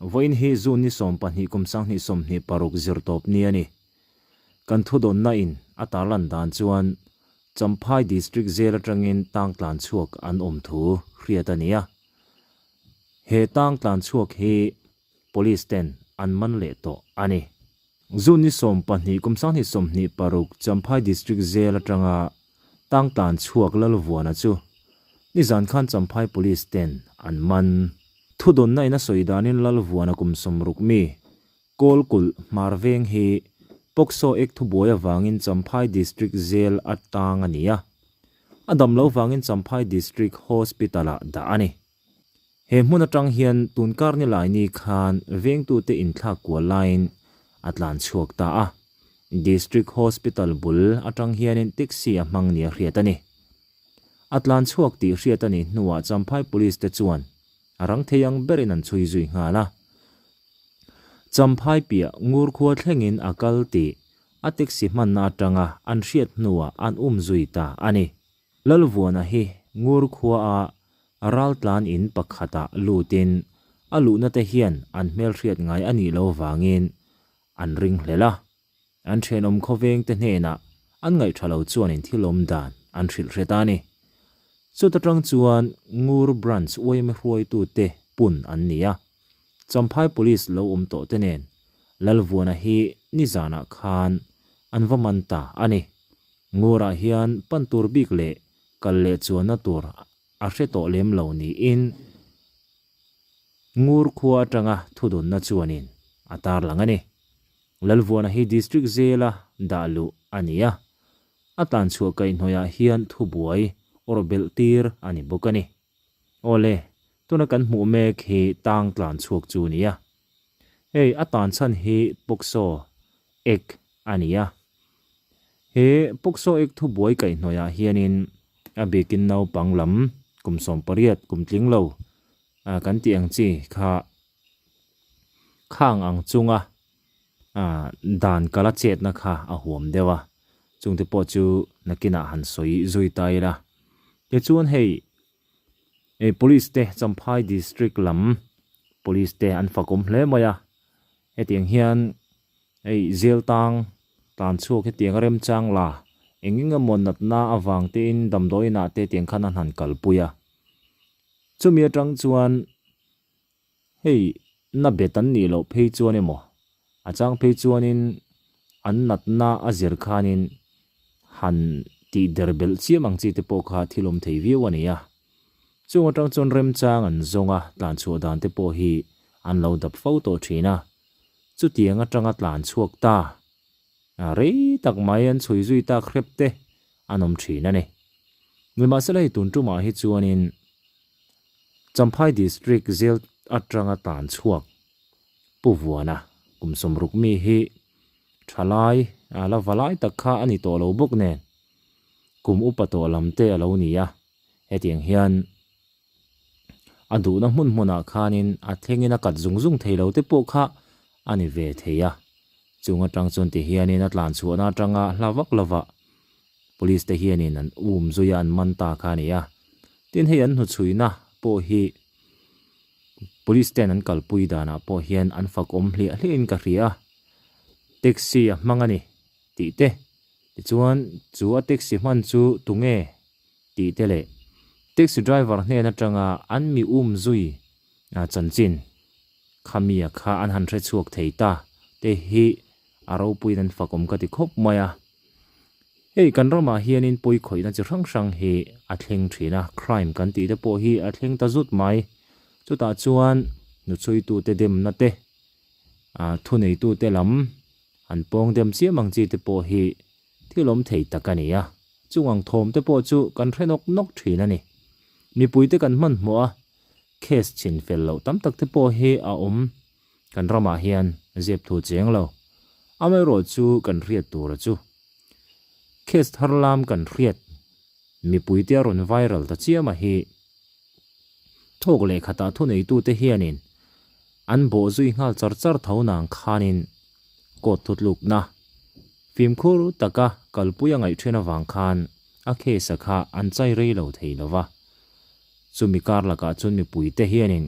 Vawiin hi June ni 12 kum 2026 zirtawp ni a ni. Kan thudawnna in a tarlan dan chuan Champhai District Jail atangin tang tlan chhuak an awm thu hriat a ni a. He tang tlan chhuak hi Police ten an man leh tawh a ni. June ni 12 kum 2026 Champhai District Jail atanga tang tlan chhuak Lalvuana chu nizan khan Champhai Police ten an man. Thudawnna in a sawi danin Lalvuana kum 60 mi Kawlkulh Hmar Veng hi POCSO Act thubuai avangin Champhai District Jail a tang a ni a, a dam lo vangin Champhai District Hospital-ah dah a ni. He hmun atang hian tunkar ni lai ni khan vengtute inthlak kual laiin a tlan chhuak ta a, District Hospital bul atang hianin taxi a hmang nia hriat a ni. A tlan chhuak tih hriat a nih hnuah Champhai Police te chuan a rang thei ang berin an chhui zui nghal a. Champhai piah ngur khua thlengin a kal tih a taxi hmanna atanga an hriat hnuah an um zui ta a ni. Lalvuana hi ngur khuaa raltlan in pakhatah lutin a luhna te hian an hmelhriat ngai a nih lo vangin an ringhlel a. An thenawm khawveng te hnenah an ngaihṭha lo chuanin thil awm dan an hrilh hre ta a ni. Chuta tang chuan Ngur Branch yma hruaitute pun an ni a. Champhai Police lo awm tawh te nen Lalvuana hi nizanah khan an va man ta a ni. Ngurah hian pan tur bik leh kal leh chuanna tur a hre tawh lem lo niin Ngur khua atanga thudunna chuanin a tarlang a ni. Lalvuana hi District Jail-a dah luh a ni a, a tlanchhuah kaihhnawihah hian thubuai awrh belh tir a ni bawk a ni. Awle, tuna kan hmuh mek hi tang tlanchhuak chu a ni a. Hei a tan chhan hi POCSO Act a ni a. He POCSO Act thubuai kaihhnawihah hianin a bikin naupang lam kum 18 kum tling lo kan tih ang chi kha Khang ang chunga dan kala chetna kha a huam deuh a, chungte pawh chu nakinah han sawi zui ta ila. Tichuan hei Police te Champhai District lam Police te an fakawm hle mai a, hetiang hian hei jail tang tlan chhuak hetiang a remchang la eng eng emaw natna avang tein damdawiinah te tiang khan an han kalpui a, chumi atang chuan Hei, na bet an nih loh phei chuan emaw, a chang phei chuanin an natna a zir khanin han tih der belh chiam ang chi te pawh kha thil awm thei viau a ni a. Chung atang chuan remchang an zawng a, tlan chhuah dan te pawh hi an lo dap fo tawh thin a. Chutiang atanga tlan chhuak ta, rei tak mai an chhui zui tak hrep te an awm thin a ni. Nimahsela hei tun tumah hi chuanin Champhai District Jail atanga tan chhuak Pu Vuana kum 60 mi hi thalai a la va lai tak kha a ni tawh lo bawk nen kum upa tawh lam te a lo ni a, hetiang hian a duhna hmun hmunah khanin a thlengin a kat zung zung thei lo te pawh kha a ni ve thei a, chung atang chuan ti hianin a tlan chhuahna atanga hla vak lovah Police te hianin an um zui a an man ta kha a ni a. Tin hei an hnuchhuina pawh hi Police ten an kalpui danah pawh hian an fak awm hliah hliahin ka hria a. Taxi a hmang a ni tih te, tichuan chu a taxi hman chu tunge tih te leh taxi driver hnen atanga an mi um zui chanchin khamia kha an han hrechhuak thei ta te hi a ropuiin an fak awm ka ti khawp mai a. Hei kan ramah hianin pawi khawihna chi hrang hrang hi a thleng thin a, crime kan tih te pawh hi a thleng ta zut mai. Chutah chuan nuchhuitute demna te, thuneitute lam an pawng dem chiam ang chi te pawh hi thil awm thei tak a ni a. Chung ang thawm te pawh chu kan hre nawk nawk thin a ni. Mipuite kan hmanhmawh a, case chhin fel loh tam tak te pawh hi a awm Kan ramah hian zep thu cheng lo. Amaherawh chu kan hriat tura chu. Case thar lam kan hriat mipuite a rawn viral ta chiam a hi. Thawk leh khatah thuneitute hianin an bawh zui nghal char char tho nang khanin court thutlukna fimkhur taka kalpui a ngaih then avang khan a case a kha an chai rei lo thei lova. Chumi kar lakah chuan mipuite hianin.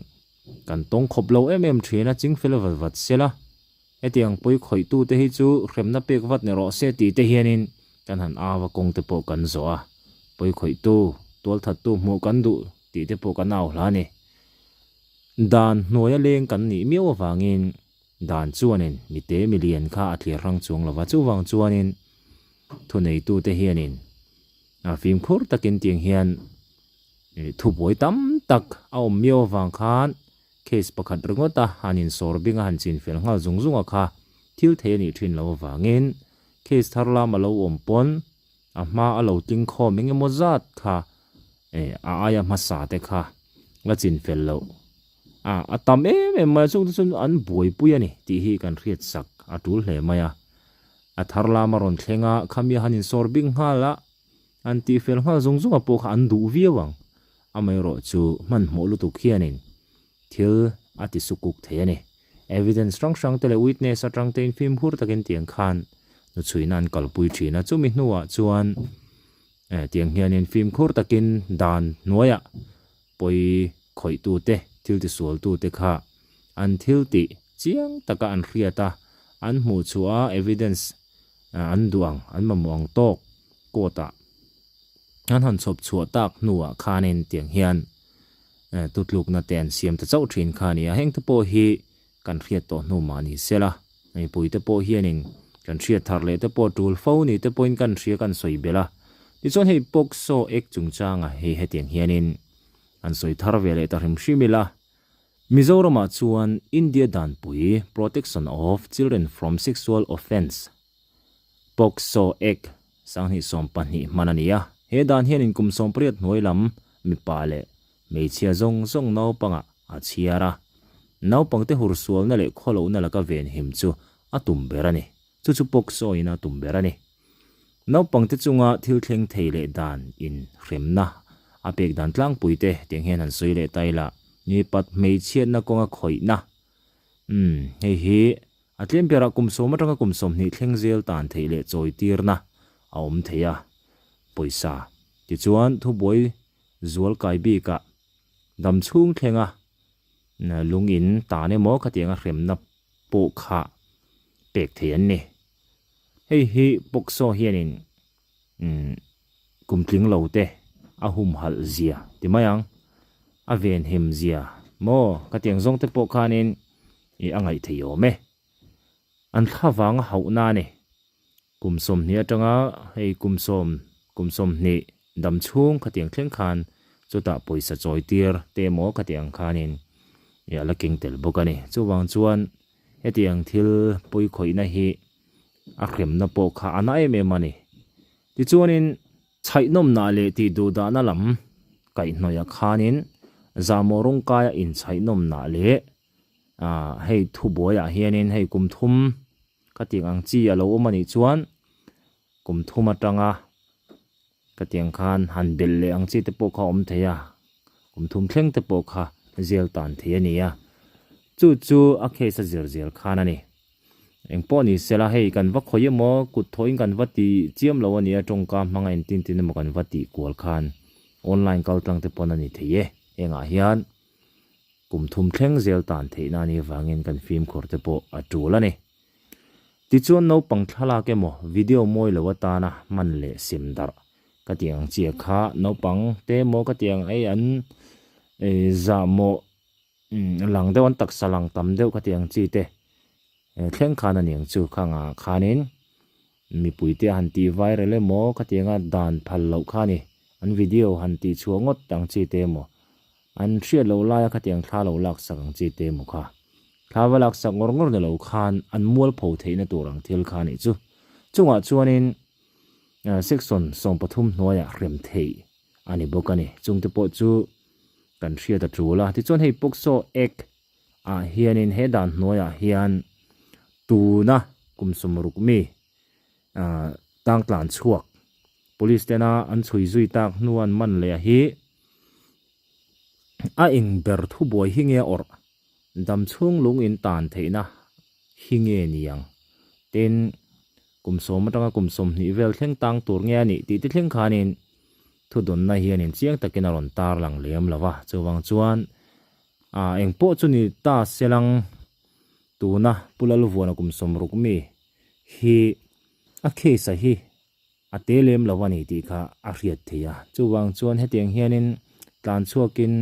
Kan tawng khawp lo em em thin a, chingfel vat vat sela, hetiang pawi khawihtute hi chu hremna pek vat ni rawh se tih te hianin kan han au a, kawng te pawh kan zawh a, pawi khawihtu, tualthattu hmuh kan duh tih te pawh kan au hla a ni. Dan hnuaia leng kan nih miau avangin dan chuanin mite milian kha a thlir hrang chuang lova, chuvang chuanin thuneitute hianin fimkhur takin tiang hian Thubuai tam tak a awm miau avang khan case pakhat ringawt a han insawr bing a han chinfel nghal zung zung a kha thil thei a nih thin loh avangin case thar lam a lo awm pawn a hma a lo tling khawm eng emaw zat kha a aia hmasa te kha la chinfel loh a a tam em em mai a chungte chuan an buaipui a ni tih hi kan hriat sak a tul hle mai a a thar lam a rawn thleng a khami a han insawr bing nghal a. An tihfel nghal zung zunga pawh kha an duh viau ang. Amaherawh chu hmanhmawh lutuk hianin thil a ti sukuk thei a ni. Evidence hrang hrang te leh witness atang tein fimkhur takin tiang khan hnuchhuihna an kalpui thin a. Chumi hnuah chuan tiang hianin fimkhur takin dan hnuaiah pawi khawihtute, thil tisualtute kha an thil tih chiang taka an hriat a, an hmuh chhuah a evidence an duh ang, an mamawh ang tawk court ah an han chhawp chhuah tak hnuah khanin tiang hian tutlukna te an siam ta chauh thin kha a ni a, heng te pawh hi kan hriat tawh hnu mah ni sela, mipui te pawh hianin kan hriat thar leh te pawh tul fo ni te pawhin kan hria kan sawi belh a, tichuan hei POCSO Act chungchanga hei hetiang hianin an sawi thar ve leh ta hrim hrim ila, Mizoramah chuan India danpui Protection of Children from Sexual Offence, POCSO Act, 2012 hman a ni a, he dan hianin kum 18 hnuai lam mipa leh hmeichhia zawng zawng naupangah a chhiar a, naupangte hursualna leh khawlohna laka venhim chu a tum ber a ni. Chu chu POCSO in a tum ber a ni. Naupangte chunga thil thleng thei leh dan in hremna a pek dan tlangpui te tiang hian han sawi leh ta ila, mipat hmeichhiatna kawnga khawihna, umm, hei hi a tlem berah kum sawm atanga kum 20 thleng zel tan theih leh chawi tirna a awm thei a, pawisa. Tichuan, thubuai zual kai bikah dam chhung thlenga lung in tan emaw khatianga hremna pawh kha pek thei an ni. Hei hi POCSO hianin kum tling lo te a humhalh zia ti mai ang, a venhim zia maw khatiang zawng te pawh khanin a ngaih thei awm e. An thla vanga hauhna a ni. Kum 20 atanga hei kum sawm, kum 20 dam chhung khatiang thleng khan chutah pawisa chawi tir te emaw khatiang khanin a la keng tel bawk a ni. Chuvang chuan hetiang thil pawi khawihna hi a hremna pawh kha a na em em a ni. Tichuanin chhaihnawmna leh tihduhdahna lam kaihhnawihah khanin zahmawh rawngkaia inchhaihnawmna leh hei thubuaiah hianin hei kum thum Ka tiang ang chi a lo awm a nih chuan kum thum atanga ka tiang khan han belh leh ang chi te pawh kha a awm thei a, kum thum thleng te pawh kha zial tan thei a ni a, chu chu a case a zir zel khan a ni. Eng pawh ni sela hei kan va khawi emaw kut thawhin kan va ti chiam lo a nia tawngka hmanga entin tin emaw kan va tih kual khan online kal tlang te pawn a ni thei e, hengah hian Kum thum thleng zel tan theihna a nih avangin kan fimkhur te pawh a tul a ni. Tichuan naupang thlalak emaw video mawi lo atana hman leh sem darh ka tih ang chiah kha naupang te emaw ka tih ang ei an zahmawh lang deuh an taksa lang tam deuh ka tih ang chi te thleng khan a ni ang chu khangah khanin Mipuite han tih viral emaw khatianga dan phal loh kha ni, an video han tih chhuah ngawt ang chi te emaw, an hriat loh laia khatiang thla lo laksak ang chi te emaw kha. Thla va laksak ngawr ngawr ni lo khan an mualpho theihna tur ang thil kha nih chu. Chungah chuanin section 13 hnuaiah hrem theih a ni bawk a ni. Chungte pawh chu kan hriat a tul a. Tichuan hei POCSO Act ah hianin he dan hnuaiah hian tuna kum 60 mi tang tlan chhuak police tena an chhui zui tak hnu an man leh hi a eng ber thubuai hi nge awrh dam chhung lung in tan theihna hi nge niang tin kum 10 atanga kum 20 vel thleng tang tur nge a nih tih te thleng khanin thudawnna hianin chiang takin a rawn tarlang lem lo va chuvang chuan. Ah, eng pawh chu ni ta selang tuna Pu Lalvuana kum 60 mi hi a case a hi a te lem lo a ni tih kha a hriat theih a. Chuvang chuan hetiang hianin tlan chhuakin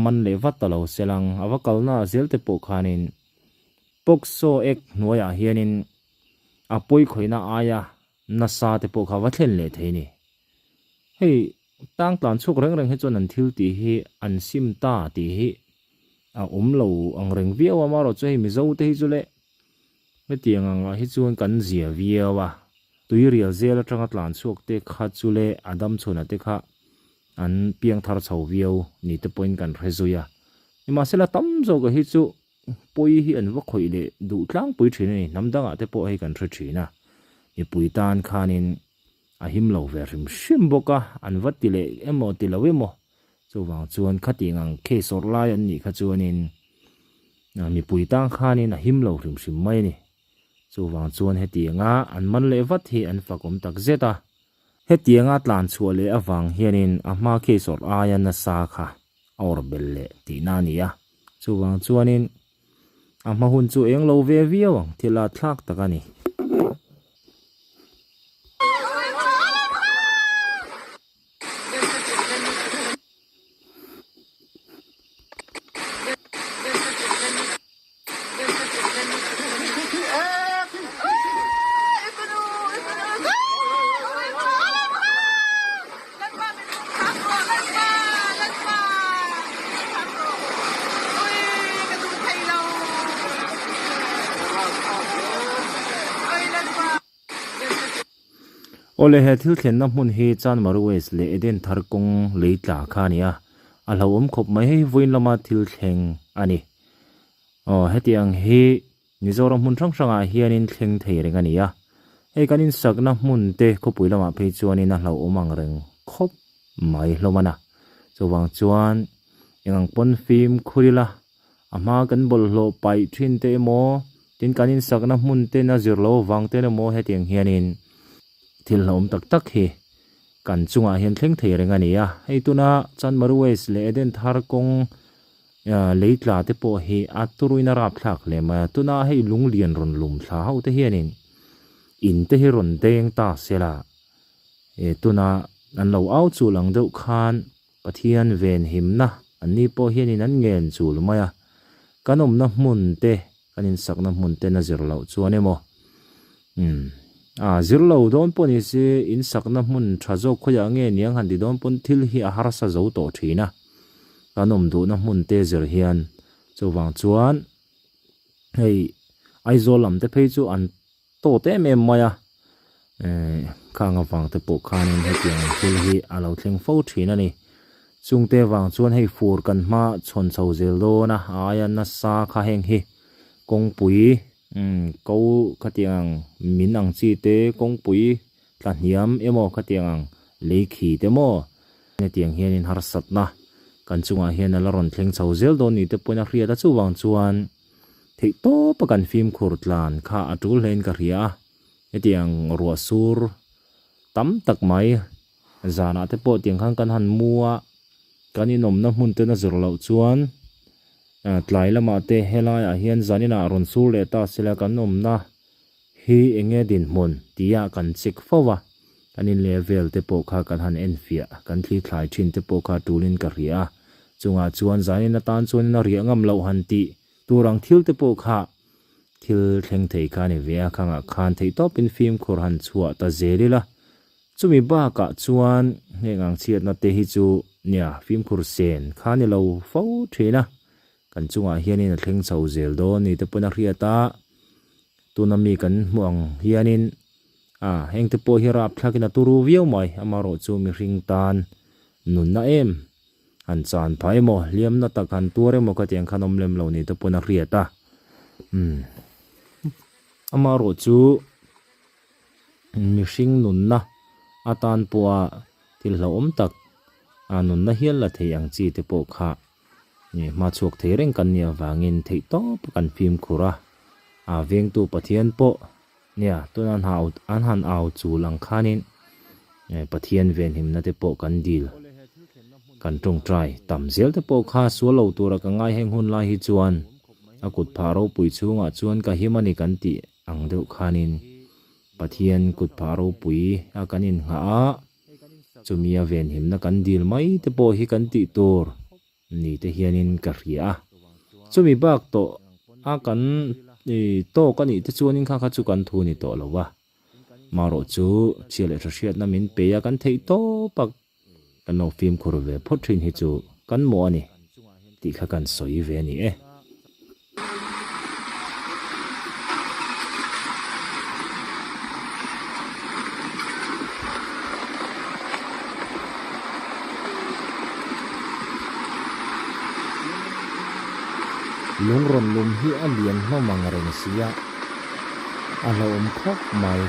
man leh vat ta lo selang a va kalna zel te pawh khanin POCSO Act hnuaiah hianin a pawi khawihna aia nasa te pawh kha va thlen leh thei a ni. Hei tang tlan chhuak reng reng hi chuan an thil tih hi an sim ta tih hi a awm lo ang reng viau a, amaherawhchu chu hei Mizo te hi chu leh hetiang angah hi chuan kan zia viau a, tui rial zel atanga tlan chhuak te kha chu leh a dam chhunah te kha an piang thar chho viau ni te pawhin kan hre zui a, nimahsela tam zawkah hi chu Pawi hi an va khawih leh duh tlangpui thin a ni, hnam dangah te pawh hei kan hre thin a, mipui tan khanin a him lo ve hrim hrim bawk a, an va ti leh emaw ti lo emaw, chuvang chuan khatiang ang case awrh lai an nih kha chuanin mipui tan khanin a him lo hrim hrim mai a ni. Chuvang chuan hetianga an man leh vat hi an fakawm tak zet a, hetianga tlan chhuah leh avang hianin a hma case awrh aia nasa kha a awrh belh leh tihna a ni a. Chuvang chuanin a hma hun chu eng lo ve viau ang thil a thlak tak a ni. Awle he thil thlenna hmun hi Chanmari West leh Eden thar kawng lei tla kha a ni a, a hlauhawm khawp mai hei vawiin lama thil thleng a ni. Aw hetiang hi Mizoram hmun hrang hrangah hianin thleng thei reng a ni a, hei kan insakna hmun te khawpui lamah phei chuanin a hlauhawm ang reng khawp mai hlawm a na. Chuvang chuan eng ang pawn fimkhur ila, a hma kan bawlhhlawh paih thin te emaw, tin kan insakna hmun ten a zir lo avang ten emaw hetiang hianin thil hlauhawm tak tak hi kan chungah hian thleng thei reng a ni a. Hei tuna Chanmari West leh Eden Thar kawng Lei tla te pawh hi a turuin a rapthlak hle mai a, tuna hei lunglian rawn lum thla ho te hianin in te hi rawn deng ta se la, tuna an lo au chul ang deuh khan Pathian venhimna an ni pawh hianin an ngen chul mai a, kan awmna hmun te Kan insakna hmun ten a zir loh chuan emaw umm a zir lo dawn pawh ni se insakna hmun tha zawk khawiah nge niang han ti dawn pawn thil hi a harsa zo tawh thin a, kan awm duhna hmun te zir hian chuvang chuan hei Aizawl lam te phei chu an tawt em em mai a, eh khang avang te pawh khanin hetiang ang thil hi a lo thleng fo thin a ni. Chungte vang chuan hei fur kan hma chhawn chho zel dawn a, a aia nasa kha heng hi kawngpui umm ko khatiang ang min ang chi te kawngpui tla hniam emaw khatiang ang lei khi te maw hetiang hianin harsatna kan chungah hian a la rawn thleng chho zel dawn ni te pawhin a hriat a chuvang chuan Theih tawpa kan fimkhur tlan kha a tul hlein ka hria a, hetiang ruah sur tam tak mai zanah te pawh tiang khan kan han mu a, kan inawmna hmun ten a zir loh chuan tlai lamah te helaiah hian zaninah rawn sur leh ta sela kan awmna hi eng nge dinhmun tia kan check fo a, kan inleh vel te pawh kha kan han enfiah, kan thli thlai thin te pawh kha tulin ka hria a, chungah chuan zanin atan chuanin a riah ngam loh han tih tur ang thil te pawh kha thil thleng thei kha a ni ve a, khangah khan theihtawpin fimkhur han chhuah ta zel ila, chumi bakah chuan heng ang chhiatna te hi chu nia fimkhur sen kha a ni lo fo thin a, kan chungah hianin a thleng chho zel dawn ni te pawn a hriat a. Tuna mi kan hmuh ang hianin a hengte pawh hi rapthlakin a turu viau mai, amaherawh chu mihring tan nunna em han chan phah emaw hliamna tak han tuar emaw ka tiang khan awm lem lo ni te pawn a hriat a, umm amaherawh chu mihring nunna atan pawha thil hlauhawm tak a nunna hial la thei ang chi te pawh kha hma chhuak thei reng kan nih avangin theih tawp kan fimkhur a, a vengtu Pathian pawh nia tuna an hau an han au chul ang khanin Pathian venhimna te pawh kan dil. Kan tawngtai tam zel te pawh kha sual lo tura ka ngai heng hun lai hi chuan a kut phah ropui chhungah chuan ka him a ni kan tih ang deuh khanin Pathian kut phah ropui a kan innghah a, chumi a venhimna kan dil mai te pawh hi kan tih tur ni te hianin ka hria a. Chumi bak tawh a kan tawk a nih te chuanin kha kha chu kan thu ni tawh lo va. Marawh chu chhia leh hra hriatna min pe a kan theih tawp a kan lo fimkhur ve phawt thin hi chu kan mawh a ni tih kha kan sawi ve a ni e. Lung rawn lum hi a lian hlawm ang reng sia, a hlauhawm khawp mai.